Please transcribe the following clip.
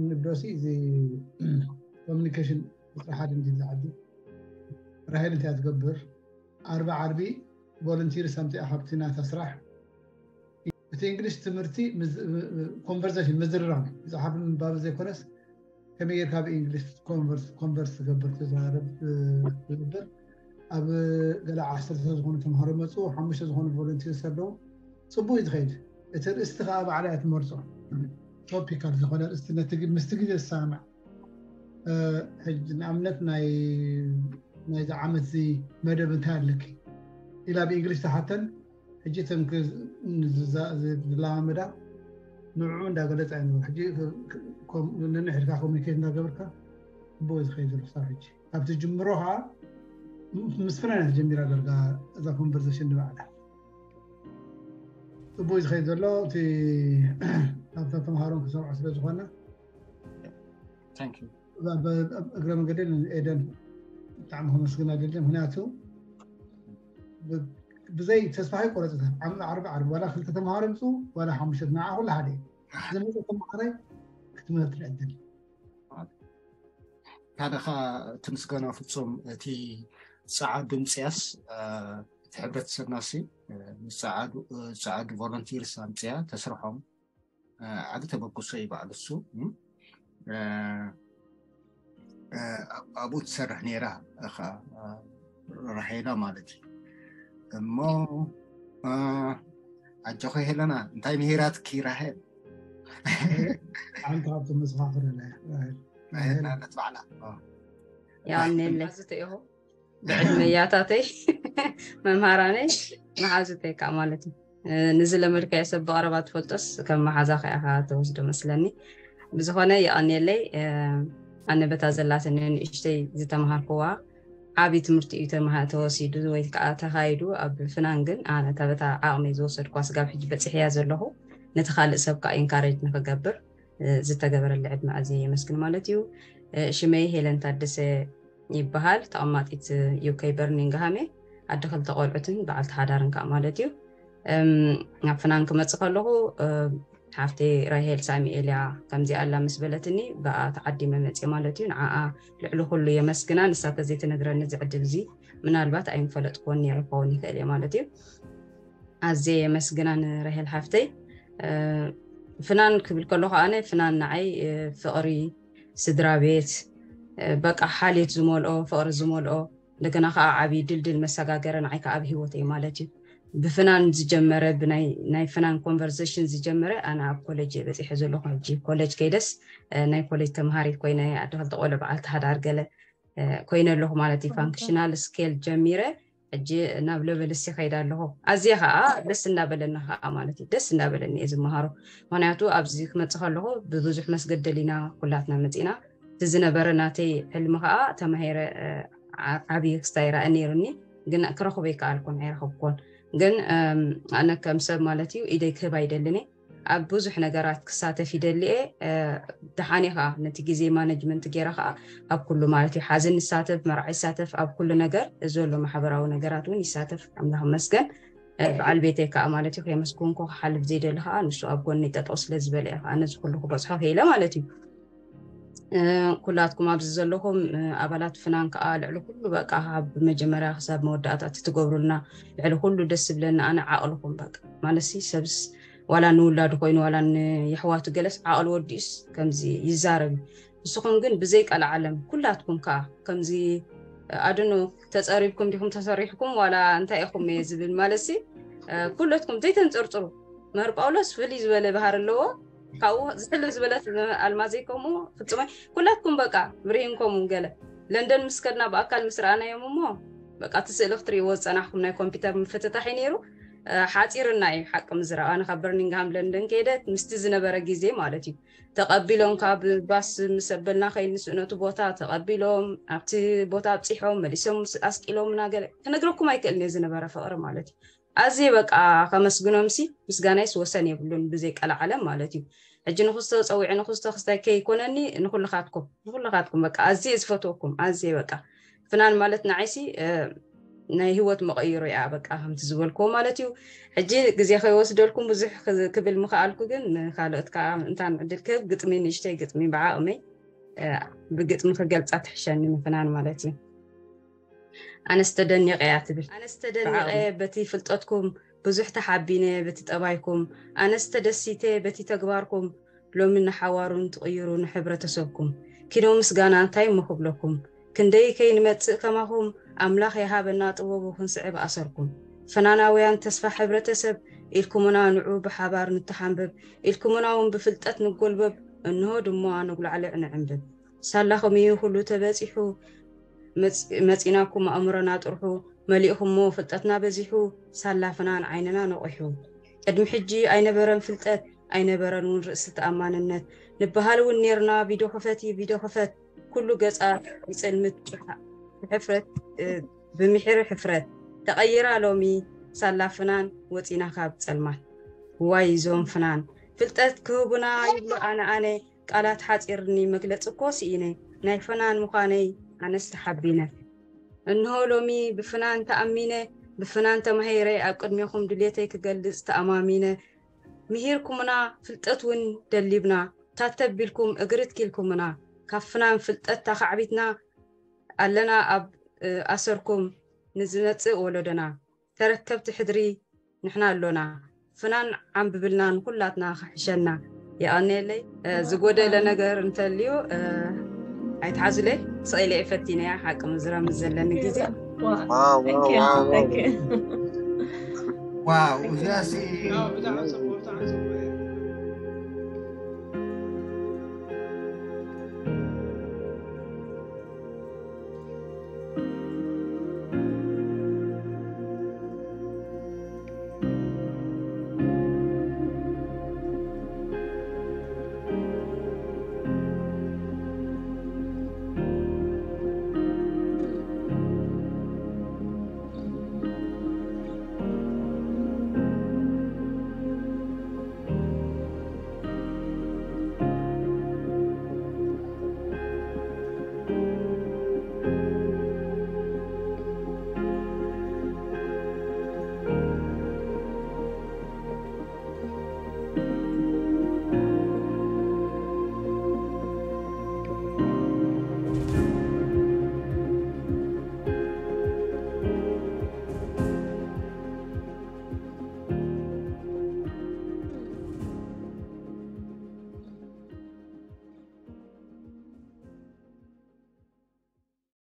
ንብሎሲ እዚ ኮሚኒኬሽን ቁፅሪ ሓደ እንዲ ዓዲ ራሄል እንታይ ትገብር? ኣርባ ዓርቢ ቮለንቲርስ ኣምፅኣ ካብቲ ናታ ስራሕ። እቲ እንግሊሽ ትምህርቲ ኮንቨርሴሽን ምዝርራብ እዩ። ዝሓብ ምንባብ ዘይኮነስ ከመይ ጌርካ ብእንግሊሽ ኮንቨርስ ትገብር ትዛረብ ዝግበር። ኣብ ገለ ዓሰርተ ዝኾኑ ተምሃሮ መፁ፣ ሓሙሽተ ዝኾኑ ቮለንቲርስ ኣለዉ። ፅቡቅ እዩ ዝኸይድ። እቲ ርእስቲ ከዓ ባዕላ እያ ትመርፆ። ቶፒካል ዝኾነ ርእስቲ ነቲ ግ- ምስቲ ግዜ ዝሰማማዕ። ሕጂ ንኣብነት ናይ ናይዚ ዓመት እዚ መደብ እንታይ ኣለኪ ኢላ ብእንግሊሽ ትሓተን። ሕጂ እተን ዝለማመዳ ንዕኡ እንዳገለፃ እየ። ሕጂ ነንሕድካ ኮሚኒኬት እንዳገበርካ ብኡ ዝኸይድ ዘሎ ክሳብ ሕጂ ካብቲ ጅምሮ ከዓ ምስ ፍናን እያ ጀሚራ ደርጋ እዛ ኮንቨርሴሽን ንባዕላ። ጽቡቅ ዝኸይድ ዘሎ እቲ ኣብታ ተምሃሮን ክሰምዖ ስለ ዝኾነ Thank you. እግረ መንገዲ ኤደን ብጣዕሚ ከመስግና ደሊ። ምክንያቱ ብዘይ ተስፋ ኣይቆረፅና ዓርቢ ዓርቢ ዋላ ክልተ ተምሃሮ ይምፁ ዋላ ሓሙሽተ ንዓ ኩሉ ሓደ ዝመፀ ተምሃራይ ክትምህር ትዕድል ካደኻ ትምስገኖ ፍጹም። እቲ ጸዓዱ ምጽያስ እቲ ሕብረተሰብና ሲ ጸዓዱ ጸዓዱ ቮለንቲርስ ኣምጽያ ተስርሖም ዓቢ ተበግሶ እዩ ባዕሉ እሱ። ኣብኡ ትሰርሕ ነይራ ራሄላ ማለት እዩ። እሞ ኣጆኸ ሄለና እንታይ ምሂራትኪ ራሄል? ሓንቲ ካብቲ መፅሓፍ ራሄል ራሄል ናለት ባዕላ ያኔለ ብዕድመ ያታተይ መምሃራነይ መሓዙተይ ከዓ ማለት እዩ። ንዝለመድካዮ ሰብ ብቐረባ ትፈልጦስ ከም መሓዛ ከያኻ ተወስዶ መስለኒ። ብዝኾነ የቐንየለይ። ኣነ በታ ዘላትኒ ንእሽተይ ዝተምሃርክዋ ዓብዪ ትምህርቲ እዩ ተወሲዱ ወይ ከዓ ተኻይዱ። ኣብ ፍናን ግን ኣነ ተበታ ዓቕመይ ዝወሰድኳ ስጋብ ሕጂ በፂሕያ ዘለኹ ነቲ ካልእ ሰብ ከዓ ኢንካሬጅ ንክገብር ዝተገበረለ ዕድመ ኣዝየ የመስግን ማለት እዩ። ሽመይ ሄለን ታደሰ ይበሃል። ተቐማጢት ዩኬ በርሚንግሃም እየ። ኣደ ክልተ ቆልዑትን በዓልቲ ሓዳርን ከዓ ማለት እዩ። ናብ ፍናን ክመፅእ ከለኹ ሓፍተይ ራሄል ሳሚኤል እያ ከምዚኣ ኣላ ምስ በለትኒ ብኣ ተዓዲመ መፅየ ማለት እዩ። ንዓኣ ልዕሊ ኩሉ የመስግና። ንሳ ተዘይትነግረኒ እዚ ዕድል እዚ ምናልባት ኣይምፈለጥክዎን ነይረ ክኸውን ይኽእል እየ ማለት እዩ። ኣዝየ የመስግና ንራሄል ሓፍተይ። ፍናን ክብል ከለኹ ኣነ ፍናን ንዓይ ፍቕሪ፣ ስድራ ቤት፣ በቃ ሓልዮት ዝመልኦ ፍቕሪ ዝመልኦ እንደገና ከዓ ዓብዪ ድልድል መሰጋገረ ንዓይ ከዓ ኣብ ሂወተይ ማለት እዩ። ብፍናን ዝጀመረ ብናይ ናይ ፍናን ኮንቨርሴሽን ዝጀመረ ኣነ ኣብ ኮሌጅ እየ በፂሐ ዘለኹ። ሕጂ ኮሌጅ ከይደስ ናይ ኮሌጅ ተምሃሪት ኮይነ ኣደ ክልተ ቆልዑ በዓልቲ ሓዳር ገለ ኮይነ ኣለኹ ማለት እዩ። ፋንክሽናል ስኬል ጀሚረ ሕጂ ናብ ሌቨል ሲ ከይዳ ኣለኹ። ኣዝየ ከዓ ደስ እንዳበለኒ ከዓ ማለት እዩ ደስ እንዳበለኒ እየ ዝመሃሮ። ምክንያቱ ኣብዚ ክመፅእ ከለኹ ብብዙሕ መስገደል ኢና ኩላትና መፂና። እቲ ዝነበረ ናተይ ሕልሚ ከዓ ተማሂረ ዓብዪ ክስታይ ይረአ ነይሩኒ፣ ግን ክረኽቦ ይከኣልኩን ኣይረኸብኩን። ግን ኣነ ከም ሰብ ማለት እዩ ኢደይ ክህብ ኣይደልን እየ። ኣብ ብዙሕ ነገራት ክሳተፍ ይደሊ እየ። ደሓን እየ ከዓ ነቲ ግዜ ማነጅመንት ገይረ ከዓ ኣብ ኩሉ ማለት እዩ ሓዘን ይሳተፍ፣ መርዓ ይሳተፍ፣ ኣብ ኩሉ ነገር ዘሎ ማሕበራዊ ነገራት እውን ይሳተፍ። ኣምላኽ መስገን በዓል ቤተይ ከዓ ማለት እዩ ከየመስግንኩ ክሓልፍ ዘይደሊ ከዓ ንሱ ኣብ ጎኒ ጠጠው ስለ ዝበለ እየ ከዓ ነዚ ኩሉ ክበፅሖ ክኢለ ማለት እዩ። ኩላትኩም ኣብዚ ዘለኹም ኣባላት ፍናን ከዓ ልዕሊ ኩሉ በቃ ካብ መጀመርያ ክሳብ መወዳእታ እቲ ትገብሩልና ልዕሊ ኩሉ ደስ ዝብለኒ ኣነ ዓቕልኹም በቃ ማለት ሲ ሰብስ ዋላ ንውላዱ ኮይኑ ዋላ ንየሕዋቱ ገለስ ዓቕሊ ወዲኡስ ከምዚ ይዛረብ እዩ። ንስኹም ግን ብዘይ ቀልዓለም ኩላትኩም ከዓ ከምዚ ኣድኖ ተፀሪብኩም ዲኹም ተሰሪሕኩም ዋላ እንታይ ኢኹም እየ ዝብል ማለት ሲ ኩለትኩም ዘይተንፅርፅሩ። መምህር ጳውሎስ ፍልይ ዝበለ ባህሪ ኣለዎ። ካብኡ ዝሕልፍ ዝበለት ኣልማዘይ ከምኡ ፍፁመይ ኩላትኩም በቃ ብርሂን ከምኡ ገለ ለንደን ምስ ከድና ብኣካል ምስ ረኣናዮም እሞ በቃ እቲ ስእሊ ክትርእይዎ ዝፀናሕኩም ናይ ኮምፒውተር ምፍትታሕ እዩ ነይሩ። ሓፂርና እዩ ሓቂ ምዝራብ ኣነ ካብ በርሚንግሃም ለንደን ከይደ ምስቲ ዝነበረ ግዜ ማለት እዩ ተቐቢሎም ካብ ባስ ምስ ኣበልና ከይንስእነቱ ቦታ ተቐቢሎም ኣብቲ ቦታ ኣብፂሖም መሊሶም ኣስቂሎምና ገለ ክነግረኩም ኣይክእልን እየ ዝነበረ ፍቕሪ ማለት እዩ። ኣዝየ በቃ ከመስግኖምሲ ምስጋናይስ ወሰን የብሉን ብዘይ ቀልዓለም ማለት እዩ። ሕጂ ንክስቶ ፀዊዐ ንክስቶ ክስታይ ከይኮነኒ ንኩልኻትኩም ንኩልኻትኩም በቃ ኣዝየ ዝፈትወኩም ኣዝየ በቃ ፍናን ማለት ንዓይሲ ናይ ህይወት መቐይሮ እያ። በቃ ከምቲ ዝበልክዎ ማለት እዩ። ሕጂ ግዜ ከይወስደልኩም ብዙሕ ክዝ- ክብል ምኽኣልኩ፣ ግን ንካልኦት ከዓ እንታን ዕድል ክህብ ግጥሚ፣ ንእሽተይ ግጥሚ ብዓቕመይ እ፣ ብግጥሚ ክገልፃ ትሕሸኒ ምፍናን ማለት እዩ። ኣነስ ተደኒቐ እያ ትብል። ኣነስ ተደኒቐ በቲ ፍልጠትኩም ብዙሕ ተሓቢነ በቲ ጠባይኩም፣ ኣነስ ተደሲተ በቲ ተግባርኩም። ሎሚ ንሓዋሩ እንትቕይሩ ንሕብረተሰብኩም ኪኖ ምስጋና እንታይ እሞ ክብለኩም? ክንደይ ከይንመጽእ ከማኹም ኣምላኽ የሃበና ጥበቡ ክንስዕብ ኣሰርኩም። ፈናናውያን ተስፋ ሕብረተሰብ ኢልኩምና ንዑ ብሓባር ንተሓንበብ ኢልኩምና እውን ብፍልጠት ንጎልበብ እንሆ ድማ ንጉላዕልዕ ንዕንብብ። ሳላኹም እዩ ኩሉ ተበጺሑ መጽ- መጺናኩም ኣእምሮና ጥርሑ መሊእኹሞ ፍልጠትና በዚሑ ሳላ ፍናን ዓይንና ነቑሑ። ቅድሚ ሕጂ ኣይነበረን ፍልጠት ኣይነበረን እውን ርእሲ ተኣማንነት። ንበሃል እውን ኔርና ቪዶ ክፈቲ ቪዶ ክፈት ኩሉ ገጻ ይጸልምት ብሓ- ብሕፍረት እ፣ ብምሒር ሕፍረት ተቐይራ ሎሚ ሳላ ፍናን ወጺና ካብ ጸልማት። ዋይ እዞም ፍናን ፍልጠት ክህቡና ይብሉ ኣነ ኣነ ቃላት ሓጺርኒ መግለጺ እኮ ስኢነ ናይ ፍናን ምዃነይ ኣነስ ተሓቢነ። እንሆ ሎሚ ብፍናን ተኣሚነ ብፍናን ተማሂረ ኣብ ቅድሜኹም ድሌተይ ክገልጽ ተኣማሚነ። ምሂርኩምና ፍልጠት እውን ደሊብና ታተቢልኩም እግሪ ትኪልኩምና ካብ ፍናን ፍልጠት ታኻዕቢትና ኣለና ኣብ እ፣ ኣሰርኩም ንዝመጽእ ወለዶና ተረከብቲ ሕድሪ ንሕና ኣሎና። ፍናን ዓንብብልና ንኩላትና ክሕሸና። የቐንየለይ። እ፣ ዝጎደለ ነገር እንተልዩ እ፣ ኣይትሓዙለይ። ስቕ ኢለ እየ ፈቲነያ ሓቂ ምዝረብ ምስ ዘለኒ ግዜ። Wow, wow, wow, wow. ዋው እዚኣሲ